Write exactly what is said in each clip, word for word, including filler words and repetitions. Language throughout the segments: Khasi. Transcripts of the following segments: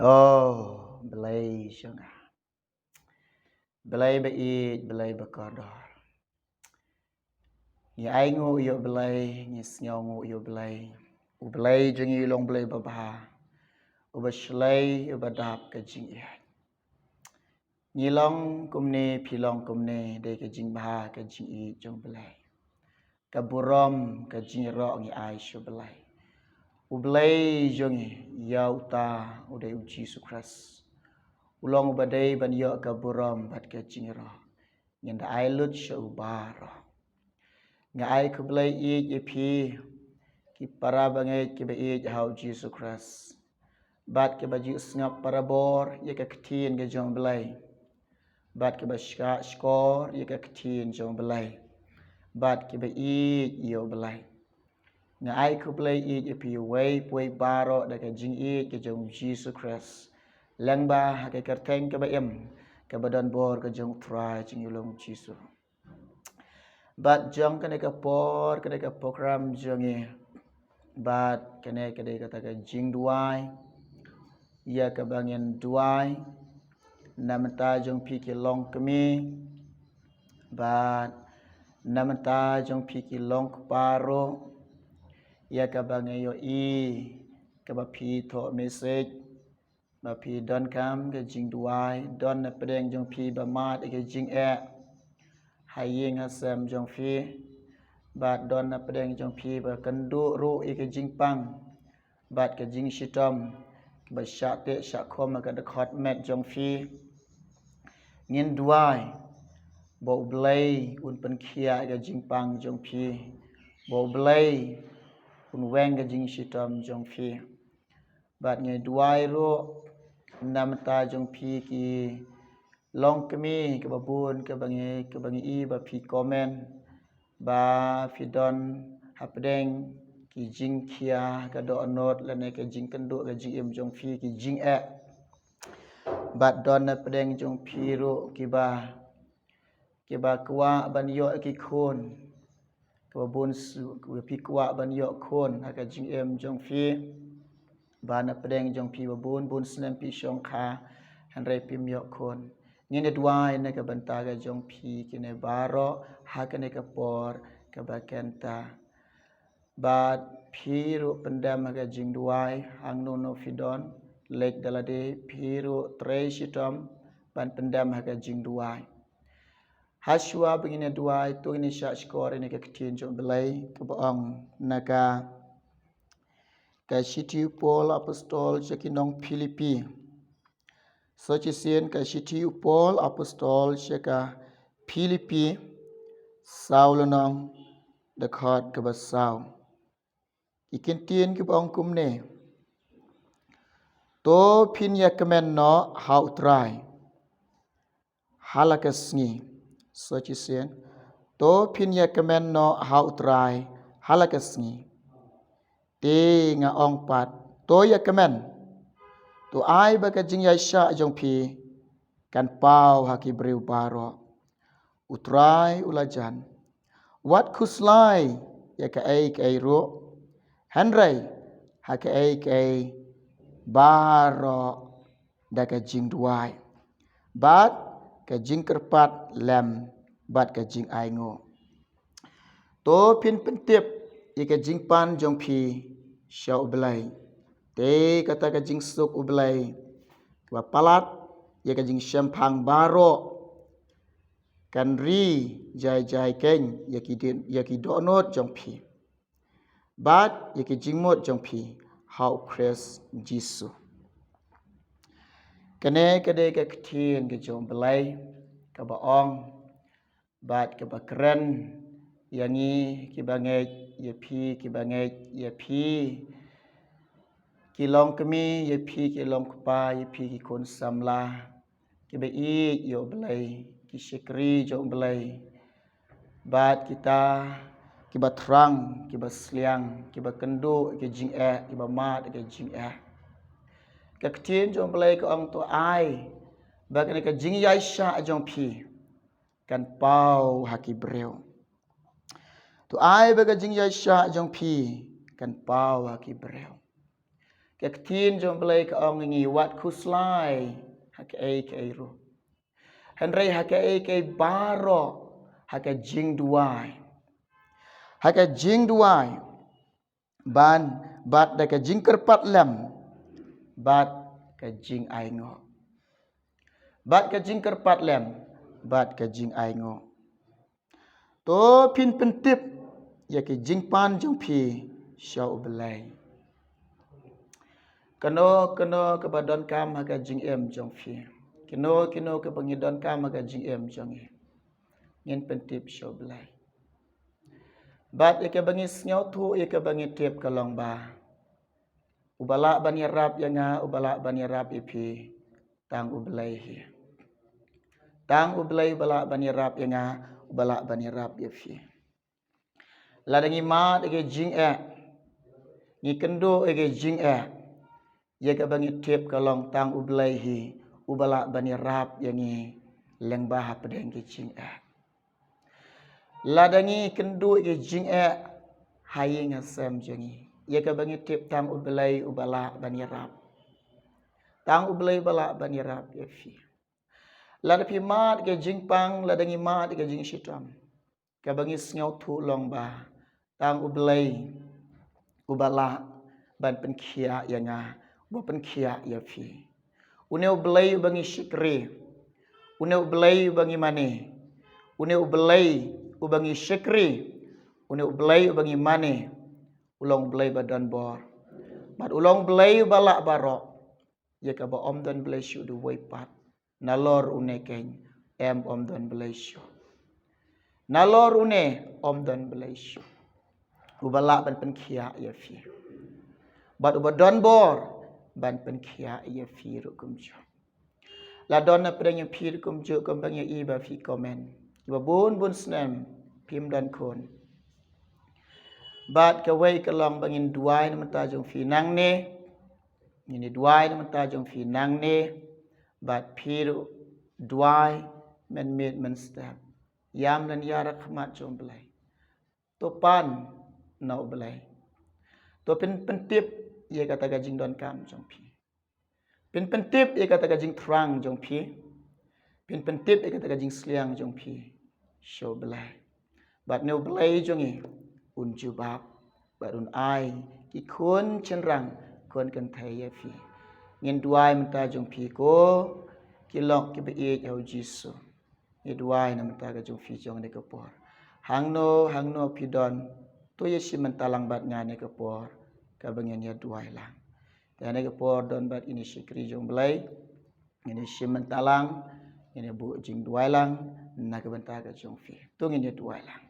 Oh, Blei jong nga. Blei ba ïeit, Blei ba kordor. Ngi ai nguh ïa u Blei, ngi sngew nguh ïa u Blei. U Blei jong ngi u long Blei babha. Uba shlei, uba dap ka jingïeit. Ngi long kumne, phi long kumne, dei ka jingbha, ka jingïeit jong u Blei. Ka burom, ka jingïaroh ngi ai sha u Blei. U Blei jong ngi, ïa uta, u dei u Jisu Khrist. U long uba dei ban ïoh ka burom, bad ka jingïaroh. Ngin da ai lut sha u baroh. Nga ai khublei ïeit ïa phi, ki para bangeit kiba ïeit ha u Jisu Khrist. Bad kiba ju sngap parabor ïa ka ktien ka jong u Blei. Bad kiba shah shkor ïa ka ktien jong u Blei. Bad kiba ïeit ïa u Blei. Nga ai khublei ïeit ïa phi uwei pa uwei baroh da ka jingïeit ka jong u Jisu Khrist. Lyngba ha ka kyrteng kaba im, kaba don bor ka jong u Trai jong ngi u long u Jisu. Bad jong kane ka por, kane ka program jong ngi. Bad kane ka dei kata ka jingduwai. Ïa kaba ngin duwai. Na bynta jong phi ki longkmie. Bad na bynta jong phi ki longkpa ruh. Ïa kaba ngi ïohi. Kaba phi thoh message. Ba phi donkam ka jingduwai, don na pdeng jong phi ba mad ïa ka jingeh. Ha ïing ha sem jong phi, bad don na pdeng jong phi ba kynduh ruh ïa ka jingpang, bad ka jingshitom, ba shah teh shah khum ha ka dkhot met jong phi. Ngin duwai, ba u Blei un pynkhiah ïa ka jingpang jong phi, ba u Blei un weng ka jingshitom jong phi. Bad ngi duwai ruh, na bynta jong phi ki longkmie, kaba bun, kaba ngi, kaba ngi i, ba phi comment, ba phi don, hapdeng, ki jingkhia, ka dohnud, lane ka jingkynduh, ka jingim jong phi, ki jingeh. Bad don na pdeng jong phi ruh, kiba, kiba kwah ban ïoh ki khun. Kaba bun su, kaba phi kwah ban ïoh khun, ha ka jingim jong phi. Ba na pdeng jong phi ba bun, bun snem phi shongkha, hynrei phim ïoh khun. Ngin ïa duwai na ka bynta ka jong phi kine baroh, ha kane ka por, kaba kynta. Bad phi ruh pyndem ha ka jingduwai, hangno no phi don, leit da lade, phi ruh trei shitom, ban pyndem ha ka jingduwai. Hashwa ba ngin ïa duwai, to ngin ïa shah shkor ïa ka ktien jong u Blei, kaba ong na ka, ka shithi u Paul apostol sha ki nong Philippi. Sa shisien ka shithi u Paul apostol sha ka Philippi, saw lynnong, dkhot kaba saw. Ki kyntien kiba ong kumne. To phin ïa kmen noh ha u Trai. Ha la ka sngi. Sa shisien. To phin ïa kmen noh ha u Trai. Ha la ka sngi. Te nga ong pat. To ïa kmen. To ai ba ka jingïaishah jong phi. Kan paw ha ki briew baroh. U Trai u la jan. Wat khuslai ïa kaei kaei ruh. Hynrei ha kaei kaei baroh da ka jingduwai. Bad ka jingkyrpad lem bad ka jingainguh. To phin pyntip ïa ka jingpan jong phi sha u Blei. Te kata ka jingsuk u Blei. Kaba palat ïa ka jingshemphang baroh. Kan ri jai jai keiñ ïa ki din, ïa ki dohnud jong phi. Bad ïa ki jingmut jong phi ha u Khrist Jisu. Kane ka dei ka ktien ka jong u Blei kaba ong bad kaba kren ïa ngi kiba ngeit ïa phi kiba ngeit ïa phi ki longkmie ïa phi ki longkpa ïa phi ki khun samla. Kiba ïeit ïa u Blei, ki shakri jong u Blei. Bad kita, kiba thrang, kiba sliang, kiba kynduh, ki jingeh, kiba mad, ki jingeh. Ka ktien jong u Blei ka ong to ai, ba kane ka jingïaishah jong phi, kan paw ha ki briew. To ai ba ka jingïaishah jong phi, kan paw ha ki briew. Ka ktien jong U Blei ka ong ïa ngi, wat khuslai ha kaei kaei ruh, hynrei ha kaei kaei baroh, ha ka jingduwai, ha ka jingduwai, ban, bad da ka jingkyrpad lem, bad ka jingainguh. Bad ka jingkyrpad lem, bad ka jingainguh. To phin pyntip ïa ki jingpan jong phi sha U Blei. Kano kano kaba donkam ha ka jingim jong phi, kino kino kaba ngi donkam ha ka jingim jong ngi, ngin pyntip sha U Blei. Bad ïa kaba ngi sngewthuh, ïa kaba ngi tip ka long ba uba lah ban ïarap ïa nga, uba lah ban ïarap ïa phi, tang U Blei hi. Tang U Blei uba lah ban ïarap ïa nga, uba lah ban ïarap ïa phi. Lada ngi mad ïa ka jingeh, ngi kynduh ïa ka jingeh, ïa kaba ngi tip ka long tang U Blei hi uba lah ban ïarap ïa ngi lyngba hapdeng ka jingeh. Lada ngi kynduh ïa ka jingeh ha ïing ha sem jong ngi, ïa kaba ngi tip tang U Blei uba lah ban ïarap. Tang U Blei uba lah ban ïarap ïa phi. Lada phi mad ïa ka jingpang, lada ngi mad ïa ka jingshitom, kaba ngi sngewthuh long ba tang U Blei uba lah ban pynkhiah ïa nga, uba pynkhiah ïa phi. Une U Blei uba ngi shakri, une U Blei uba ngi mane, une U Blei uba ngi shakri, une U Blei uba ngi mane, u long U Blei ba don bor. Bad u long U Blei uba lah baroh. Ïa kaba ym don Blei shuh da uwei pat, nalor une keiñ, em, ym don Blei shuh. Nalor une ym don Blei shuh. Uba lah ban pynkhiah ïa phi, bad uba don bor ban pynkhiah ïa phi ruh kumjuh. La don na pdeng ïa phi ruh kumjuh, kumba ngi ïohi ba phi comment, kiba bun bun snem phim don khun. Bad kawei ka long ba ngin duwai na bynta jong phi nangne. Ngin ïa duwai na bynta jong phi nangne. Bad phi ruh duwai mynmiet mynstep. Ïam lynñiar ha khmat jong U Blei. To pan na U Blei. To pyn, pyntip ïa kata ka jingdonkam jong phi. Pyn, pyntip ïa kata ka jingthrang jong phi. Pyn, pyntip ïa kata ka jingsliang jong phi sha U Blei. Bad une U Blei jong ngi un jubab bad un ai ki khun shynrang, khun kynthei ïa phi. Ngin duwai mynta jong phi ko ki lok kiba ïeit ha U Jisu. Ngi duwai na bynta ka jong phi jong kane ka por. Hangno hangno phi don, to ïa shim bynta lang bad nga kane ka por kaba ngin ïa duwai lang. Te kane ka por don bad kine ki shakri jong U Blei, ngin ïa shim bynta lang, ngin ïa buh jingduwai lang na ka bynta ka jong phi. To ngin ïa duwai lang.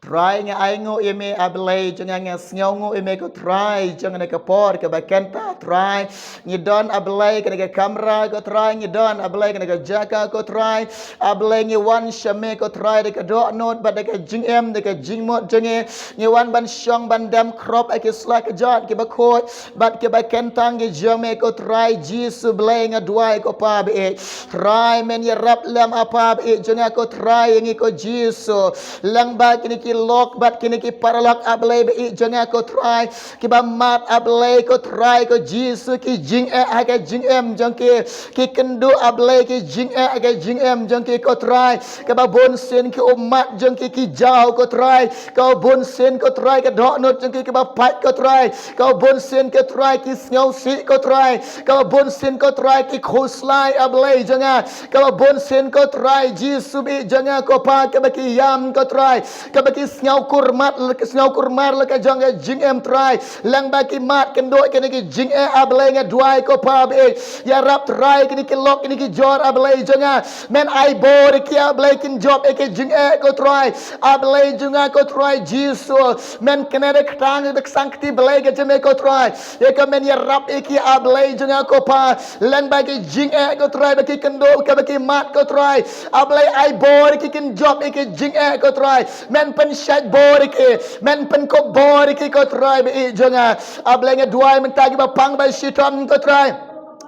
Trai, ngi ainguh ïa me, A Blei jong nga, ngi sngewnguh ïa me ko Trai jong kane ka por kaba kynta, Trai. Ngi don, A Blei, kane ka kamra ko Trai, ngi don, A Blei, kane ka jaka ko Trai. A Blei, ngi wan sha me ko Trai da ka dohnud bad da ka jingim, da ka jingmut jong ngi. Ngi wan ban shong ban dem khrop ha ki sla ki jot kiba khuid bad kiba kyntang ki jong me ko Trai Jisu Blei, nga duwai ko Pa ba ïeit. Trai, men ïarap lem, A Pa ba ïeit jong nga ko Trai, ïa ngi ko Jisu. Lyngba kine ki lok bad kine ki paralok, A Blei ba ïeit jong nga ko Trai, kiba mad, A Blei ko Trai ko Jisu, ki jingeh ha ka jingim jong ki, ki kynduh, A Blei, ki jingeh ha ka jingim jong ki ko Trai. Kaba bun sien ki ummat jong ki ki jaw ko Trai. Kaba bun sien ko Trai ka dohnud jong ki kaba pait ko Trai. Kaba bun sien ko Trai ki sngewsih ko Trai. Kaba bun sien ko Trai ki khuslai, A Blei jong nga. Kaba bun sien ko Trai Jisu ba ïeit jong nga ko Pa, kaba ki ïam ko Trai. Kaba ki sngew kurmat, ki sngew kurmat la ka jong ka jingim Trai. Lyngba ki mad kynduh kine ki jingeh, A Blei, nga duwai ko Pa ba ïeit. Ïarap Trai kine ki lok kine ki jor, A Blei jong nga. Men ai bor ïa ki, A Blei, kin jop ïa ki jingeh ko Trai. A Blei jong nga ko Trai Jisu. Men kane da ka tang da ka sangkti Blei ka jong me ko Trai. Ïa ka men ïarap ïa ki, A Blei jong nga ko Pa. Lyngba ki jingeh ko Trai ba ki kynduh, kaba ki mad ko Trai. A Blei, ai bor ïa ki kin jop ïa ki jingeh ko Trai. Men pynshait bor ïa ki. Men pynkup bor ïa ki ko Trai ba ïeit jong nga. A Blei, nga duwai mynta kiba pang ba shitom ko Trai.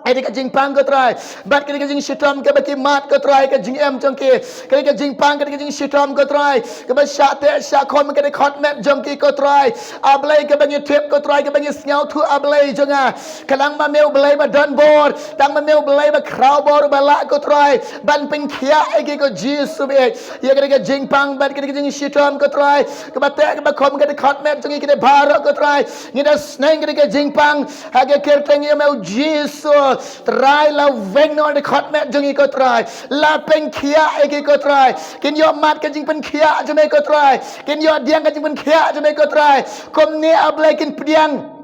Ïa ka jingpang ko Trai, bad ka ka jingshitom kaba ki mad ko Trai, ka jingim jong ki, ka ka jingpang ka ka jingshitom ko Trai, kaba shah teh shah khom ka ka khot met jong ki ko Trai. A Blei kaba ngi tip ko Trai, kaba ngi sngewthuh A Blei jong nga, ka dang ma me U Blei ba don bor, tang ma me U Blei ba khraw bor ba lah ko Trai ban pynkhiah ïa ki ko Jisu bad ïa ka ka jingpang bad ka ka jingshitom ko Trai, kaba teh kaba khom ka ka khot met jong ki baroh ko Trai. Ngi da sneng ka ka jingpang ha ka kyrteng ïa me U Jisu. Trai la weng noh ka khot met jong ki ko Trai, la pynkhiah ïa ki ko Trai. Kin ïoh mad ka jingpynkhiah jong me ko Trai, kin ïoh diang ka jingpynkhiah jong me ko Trai. Kumne A Blei kin pdiang,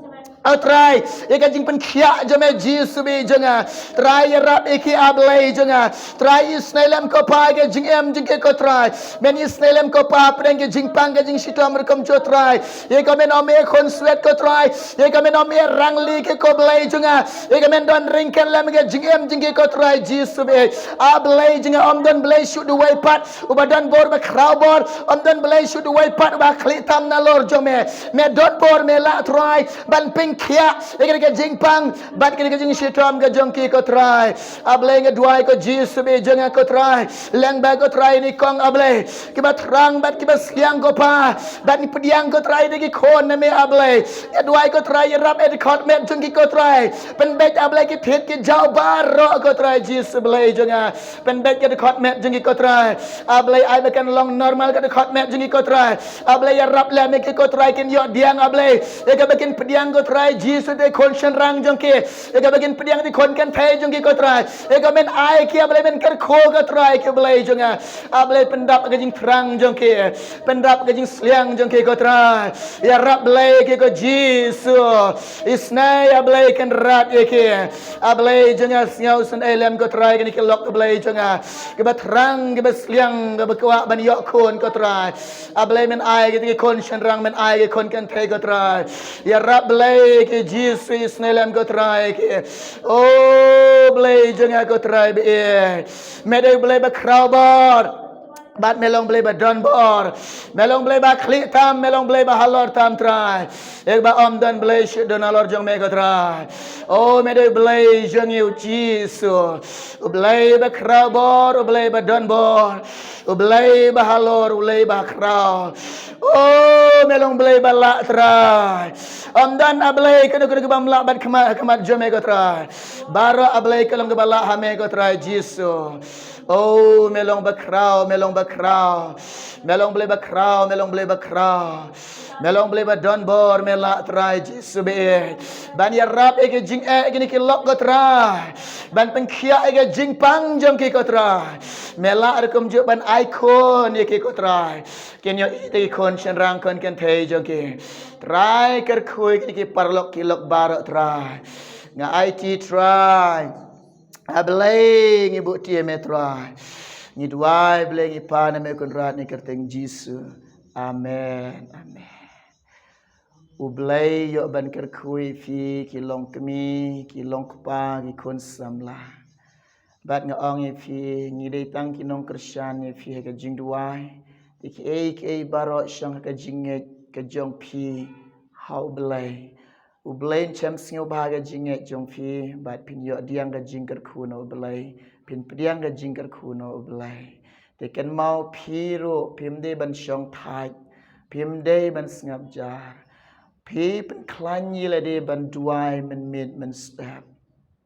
A Trai, ïa ka jingpynkhiah jong me Jisu bad jong nga. Trai ïarap ïa ki A Blei jong nga. Trai isynei lem ko Pa ïa ka jingim jong ki ko Trai. Men isynei lem ko Pa pdeng ka jingpang ka jingshitom rukom jong Trai. Ïa ka men ym ïa khun swet ko Trai. Ïa ka men ym ïa rangli ki ko Blei jong nga. Ïa ka men don ryngkat lem ka jingim jong ki ko Trai Jisu bad. A Blei jong nga ym don Blei shuh duwai pat uba don bor ba khraw bor, ym don Blei shuh duwai pat uba khlieh tam nalor jong me. Me don bor me lah Trai ban pynkhiah ïa ka ka jingpang bad ka ka jingshitom ka jong ki ko Trai. A Blei nga duwai ko Jisu bad jong nga ko Trai. Leng ba ko Trai ni kong A Blei, kiba thrang bad kiba sliang ko Pa. Bad ngi pdiang ko Trai da ki khun na me A Blei. Nga duwai ko Trai ïarap ïa ka khot met jong ki ko Trai. Pynbeit A Blei ki thied ki jaw baroh ko Trai Jisu Blei jong nga. Pynbeit ka ka khot met jong ki ko Trai. A Blei ai ba kan long normal ka ka khot met jong ki ko Trai. A Blei ïarap lem ïa ki ko Trai kin ïoh diang A Blei. Ïa kaba kin pdiang ko Trai Jisu te khun shynrang jong ki. Ïa kaba kin pdiang te khun kynthei jong ki ko Trai. Ïa ka men ai ki A Blei men kyrkhu ko Trai ki Blei jong nga. A Blei pyndap ka jingthrang jong ki. Pyndap ka jingsliang jong ki ko Trai. Ïarap Blei ki ko Jisu. Isynei A Blei kynrad ïa ki. A Blei jong nga sngewsynei lem ko Trai kine ki lok ko Blei jong nga. Kiba thrang kiba sliang kiba kwah ban ïoh khun ko Trai. A Blei men ai ki ki khun shynrang men ai ki khun kynthei ko Trai. Ïarap Blei ki Jisu isynei lem ko Trai ki. O Blei jong nga ko Trai bad. Me dei Blei ba khraw bor. Bad me long Blei ba don bor. Me long Blei ba khlieh tam, me long Blei ba halor tam Trai. Ïa ba ym don Blei shuh don halor jong me ko Trai. O me dei Blei jong ngi U Jisu. U Blei ba khraw bor, U Blei ba don bor. U Blei ba halor, U Blei ba khraw. O me long Blei ba lah Trai. Ym don A Blei kano kano kaba ym lah bad khmat, khmat jong me ko Trai. Baroh A Blei ka long kaba lah ha me ko Trai Jisu. O me long ba khraw, me long ba khraw. Me long Blei ba khraw, me long Blei ba khraw. Me long Blei ba don bor me lah Trai Jisu bad. Ban ïarap ïa ki jingeh kine ki lok ko Trai. Ban pynkhiah ïa ki jingpang jong ki ko Trai. Me lah rukom juh ban ai khun ïa ki ko Trai. Kin ïoh ïa ki khun shynrang khun kynthei jong ki. Trai kyrkhu ïa kine ki paralok ki lok baroh Trai. Nga aiti Trai. A Blei ngi buh ti ïa me Trai. Ngi duwai Blei ngi pan ïa me Kynrad na ka kyrteng Jisu. Amen. Amen. U Blei ïoh ban kyrkhu ïa phi ki long kmie, ki long kpa, ki khun samla. Bad nga ong ïa phi ngi dei tang ki nongkyrshan ïa phi ha ka jingduwai. Te kiei kiei baroh shong ha ka jingngeit ka jong phi ha U Blei. U Blei un shem sngewbha ka jingngeit jong phi bad phin ïoh diang ka jingkyrkhu na U Blei, phin pdiang ka jingkyrkhu na U Blei. Te kynmaw phi ruh phim dei ban shong thait, phim dei ban sngap jar. Phi pynkhlaiñ ïa lade ban duwai mynmiet mynstep.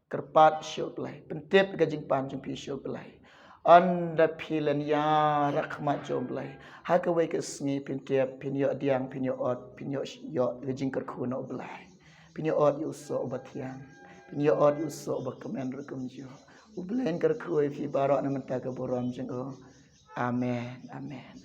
Kyrpad sha U Blei, pyntip ka jingpan jong phi sha U Blei. Ynda phi leit ïa rakhmat jong U Blei ha kawei ka sngi phin tip, phin ïoh diang, phin ïoh ot, phin ïoh, ïoh ka jingkyrkhu na U Blei. Phin ïoh ot ïa u soh uba thiang, phin ïoh ot ïa u soh uba kmen ruh kumjuh. U Blei un kyrkhu ïa phi baroh na bynta ka burom jong u. Amen. Amen.